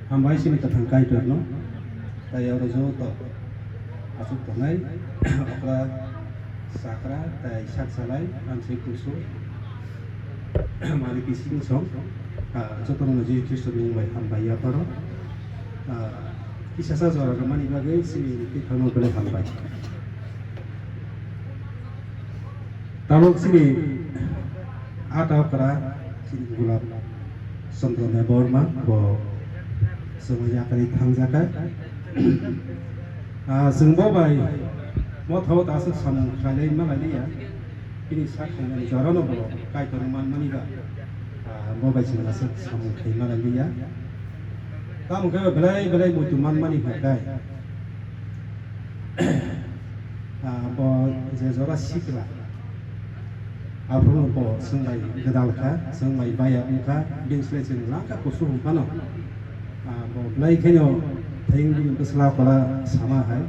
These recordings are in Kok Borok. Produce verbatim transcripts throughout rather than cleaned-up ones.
Hambai chini kwthang Kaitorno, tai oro joto achuk tongnai, okra, chakra, tai sak salai, amsai kusu, mari bising song, ah, jotono Jisu Khristo ni mung bai hambai yapharo. Ah, kisasa jora rwmani bagwi chini twi thangno belai hambai. Tabuk chini ata okra chini Gulab Chandra Debbarma bo chwng yakarwi thangjakha. Ah, chwng bo bai motha o ta aswk samung khlailai ma lailiya. Bini sak khainani jorano bo Kaitorno manmani ba, ah, bo bai chwng aswk samung khai ma lailiya. Tamo khe belai belai muitu manmani hwnkhe, ah, bo je jora sikla, aphuru bo chwng bai gwdal kha, chwng bai baya wng kha, bini slai chwng langkha kusu hwn phano. Ah, bo belai kheno thayung bini bwsla kola sama hai.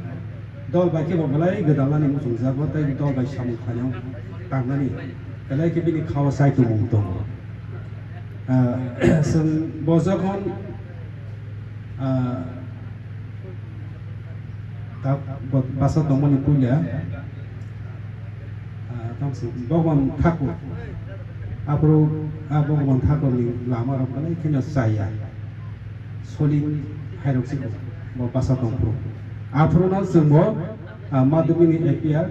Dol bai khe bo belai gwdalnani muchungjago tei dol bai samung khlainw tangnani belai khe bini khao chai tongmung tongo. Ah, chwng bo jokhon, ah, ta-, bo-, basa tongmani puila, ah, tamo se Bhagwan Thakur, aphuru, ah, Bhagwan Thakurni lama rok belai kheno chaya. Solid hairok se bo basa tong phuru. Aphuru no chwng bo, ah, madhyamik ni A P R,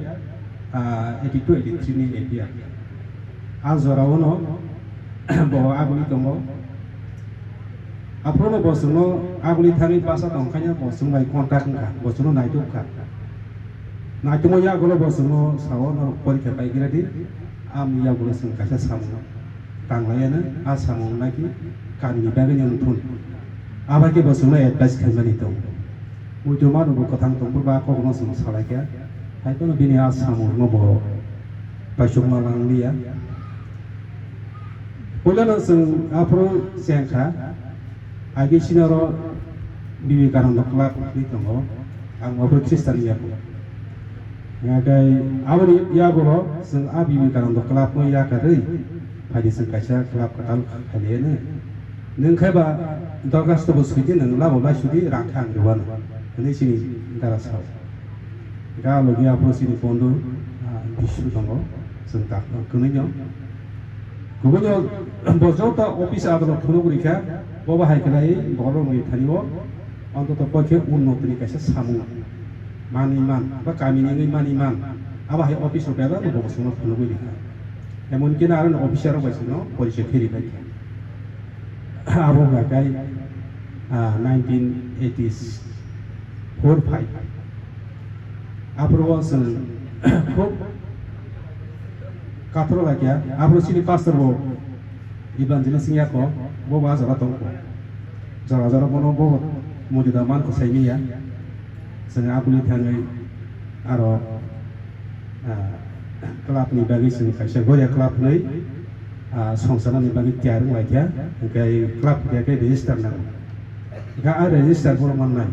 ah, eighty two eighty three ni A P R. A jora o no bo aguli tongo. Aphuru no bo chwng no aguli thangwi basa tong khaina bo chwng bai contact wngkha, bo chwng no naituk kha. Naitugma yagulo bo chwng no sao norok porikha pai gra di, amni yagulo chwng kaisa samung. Tanglaiano a samung naki kanini bagwi wng thun. Abo khe bo chwngno advice khaimani tongo. Muitu mano bo kwthang tongphuru ba kokno chwng salaikha. Hai phano bini a samungno bo paisukma lang liya. Puilano chwng aphuru chengkha, I B C ni oro Vivekananda Club hinwi tongo. Ang obo Christian yago. Hingkhe aboni yagulo chwng a Vivekananda Club no yakarwi phaidi chwng kaisa club kwtal khailaiya nw. Nwng khe ba dorkhasto bo swidi nwng labo lai swidi rang khe ang rwano hwnwi chini dara sao. Hingkhe a logi aphuru chini bondhu, ah, Bishu tongo, chwng tak kwnwi no. Kubui no bo joto office adolot phunuk rikha, bo bahai khlai borok rokni thani o. Ontoto koi khe unnotini kaisa samung manwi man, ba kamini wngwi manwi man, abo hai office rok belai no bo chwngno phunugwi rikha. Emon khe no aro no officer rok bai chwngno porichoi khe ribai kha. Abo hwnkha khe, ah, nineteen eighty four five. Aphuru o chwng khub kathoro laikha. Aphuru chini pastor bo evangelist wngya kho, bo bo a jora tong kho. Jora jora bono bo mujida man kho sai manya. Chwng aboni thangwi aro, ah, club ni bagwi chwng kaisa Goria club hwnwi, ah, songcharnani bagwi tiyar wng laikha, hwnkhe club khe khe register nango. Hwnkhe a register borok mannai.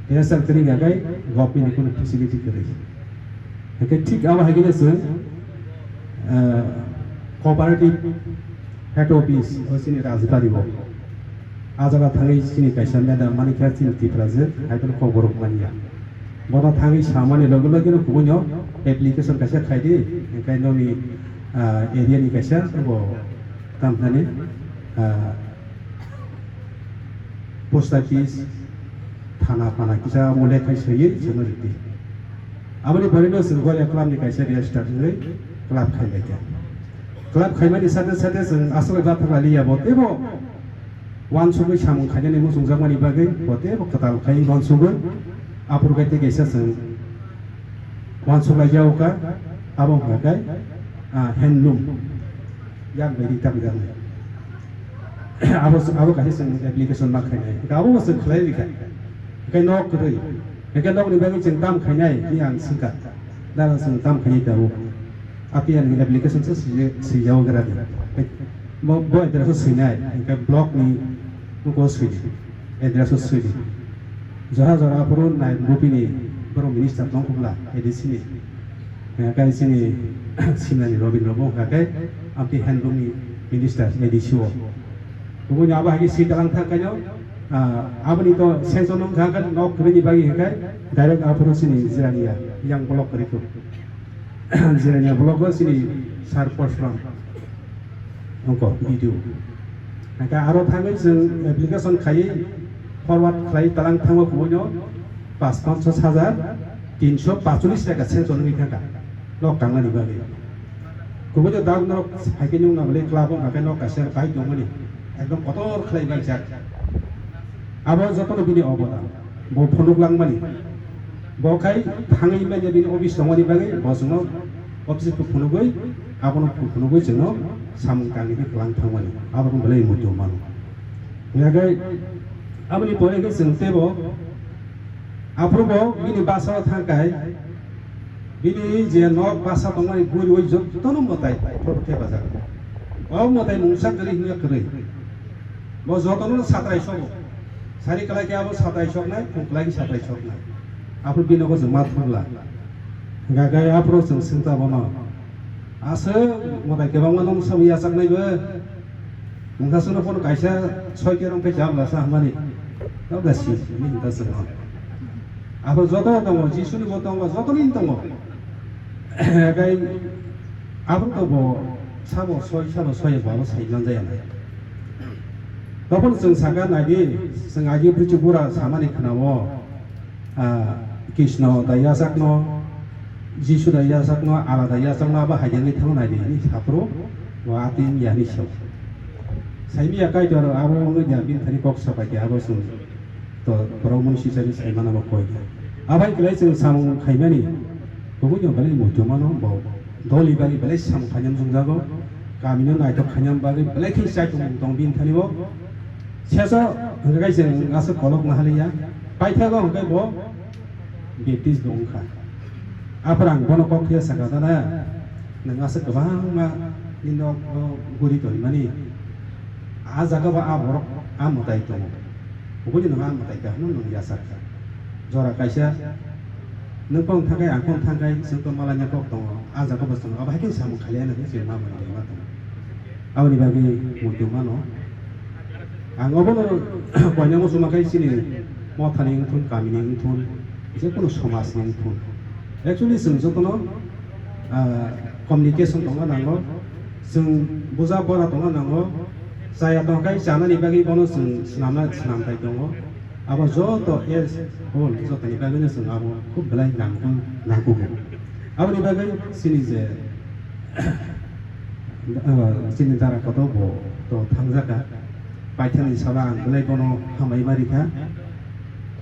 Register kwrwi hwnkhe government ni kunu facility kwrwi. Hwnkhe thik abo hai khe chwng, ah, cooperative head office o chini Rajbari o. A jaga thangwi chini kaisa madam manikha chini Tiprajwk, hai phano kokborok manya. Bono thangwi samani loge loge no kubui no application kaisa khai di, hwnkhe noni, ah, area ni kaisa bo tamthani, ah, post office, thana phana kisa amo lekhai swiwi chwngno rwdi. Aboni pore no chwng Goria club ni kaisa register wngwi club khai laikha. Club khaimani sate sate chwng aswk bai bathang liya bo teibo uansugwi samung khainani muchungjakmani bagwi bo teibo kwtal khai uansugwi aphuru khe tei kaisa chwng uansuk lai jao kha, abo wngkha khe, ah, handloom yak bai ri tak jak nai. Abo, abo kaisa chwng application ma khainai. Abo bo chwng khlai rikha. Hwnkhe nok kwrwi. Hwnkhe nokni bagwi chwng tam khainai, ni ang swngkha. Dara chwng tam khainai tabuk. Apian ni application se swi, swi jao gra di. Bo, bo address o swinai, hwnkhe block ni nuko swidi. Address o swidi. Jora jora aphuru nai bupini borok minister tong khobla A D C ni. Hwnkhe chini Simlani Robindra bo hwnkhe amtwi handloom ni minister A D C o. Kubuni abo hai khe swi talang thang khaino, ah, aboni to sanction wng kha, khe nok kwrwini bagwi hwnkhe direct aphuru chini Jirania yang block kwrwi kho. Jirania block o chini sir Porsuram wngkha B D O. Hwnkhe aro thangwi chwng application khaiwi forward khlai talang thango kubuino pas paanch hajar tinsho pachulis taka sanction wngwi thangkha nok tangnani bagwi. Kubui to dak nok hai khe nung nang le club wng kha khe nok kaisa bai tongmani ekdom kotor khlai bai jak. Abo jotono bini obodan, bo phunuk langmani. Bo khai thangwi manya bini office tongmani bagwi bo chwngno office phunugwi, abono phunugwi chwngno samung tangwi khe kwlang thangmani. Abo wng belai muitu mano. Hingkhe aboni pore khe chwng teibo aphuru bo bini basa o thangkhai, bini je nok basa tongmani guriwi jotono mwtai photo thepajak. O mwtai mungsa kwrwi hwnwi kwrwi. Bo jotono satrai sobo. Sari kwlai khe abo satrai soknai, khum kwlai khe satrai soknai. Aphuru bini nogo chwng ma thangla. Hingkhe aphuru chwng swngta bono. Aswk mwtai kwbangma nung samwi yachaknai bo. Wngkha chwngno phone kaisa soi kerong khe chabla sa hwnmani. Tabla si, hwnwi hwnta chwngno. Abo joto tongo, Jisuni bo tongo, jotoni tongo. Kai abo to bo sabo soi, sabo soi bo abo sai man jaya nai. Topon chwng saka nai di, chwng agi bwrwi bura samani khwnao. Ah, Krishna da yachakno, Jisu da yachakno, alada yachakno, abo haidengwi thangna nai di, hwnwi saphuru, bo atwini yani sio. Saimiya Kaitor abo wngwi da bini thani kok sapai khe abo chwng to borok mung sisani saimano bo koi kha. Abai kwlai chwng samung khaimani, kubui no belai muitu mano bo doli bali belai samung khainani jungjago, kamino naithok khainani bagwi belai khe chaitung tong bini thani bo. Seso hwnkhe kaisa aswk kolok nahaliya, paithago hwnkhe bo Baptist bo wngkha. Aphuru ang bono kok khe sakha, "Dada, nwng aswk kwbangma nini nok o guri tonmani, a jaga bo a borok a mwtai tongo, kubuni nwng a mwtai kaham no nwng yachak kha." Jora kaisa nwng phone thangkhai, ang phone thangkhai, chwng to malaina kok tongo, a jaga bo chwng abo hai khe samung khailiya hinwi chwng ma mani ma tongo. Aboni bagwi muitu mano. Ang obono koinai muchungma khai chini mothani wngthun, kamini wngthun, je kono somajni wngthun. Actually, chwng jotono, ah, communication tongna nango, chwng buja bora tongna nango, chaya tongkhai chanani bagwi bono chwng swnamna, swnamthai tongo. Abo joto as whole jotoni bagwino chwng abo khub belai nangkuk, nangkugo. Aboni bagwi chini je, ah, chini dara kotor bo to thangjakha. Paithakni salo ang belai bono hambai ma rikha.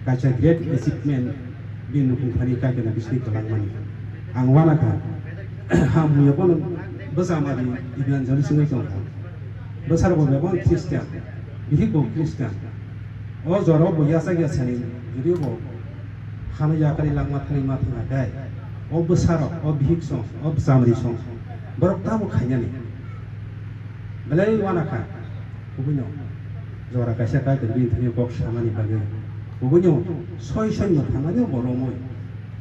Kaisa great achievement bini nukhung thani kaitorni bisingtwi kwlangmani. Ang uanakha, hamya bono bwsa mari evangelist wngwi tongkha. Bwsarokbo bebak Christian, bihikbo Christian. O jorao bo yachak yachani, judio bo hano yakarwi langma thangwi ma thangkha khe, o bwsarok, o bihik song, o bwchamri song, borok tamo khainani. Belai uanakha, kubuino jora kaisa kaitor bini thani kok samani bagwi, kubuino soi soi no thangnaino bo romwi.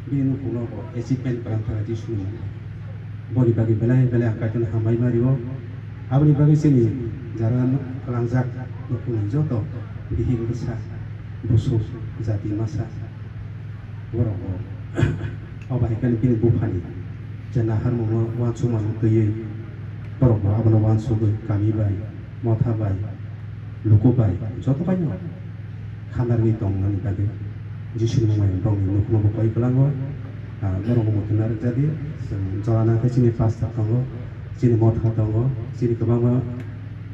Bini nukhungno bo achievement kwrang thangwi twi swnwi mano. Boni bagwi belai belai ang Kaitorno hambai ma rio. Aboni bagwi chini jara kwlangjak nukhungni joto bihik bwsa, busuk, jati masa borok bo obo hai khe bini buphani je naharmungno uansukmano twiwi borok bo abono uansugwi kami bai, motha bai, luku bai, joto bai no khanarwi tongmani bagwi Jisuni mungwi borokni nukhungno bo koi kwlango. Ah, borokno bo tuna rwkjadi, chwng jora nangkhe chini pastor tongo, chini motha tongo, chini kwbangma,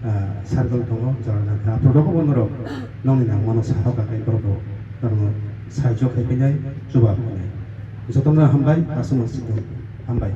ah, circle tongo, jora nangkhe aphuru rokbo norok nokni nangmano sahoka khe borok bo norokno sahajyo khai phainai, chuba phainai. Jotono hambai, aswkno hambai.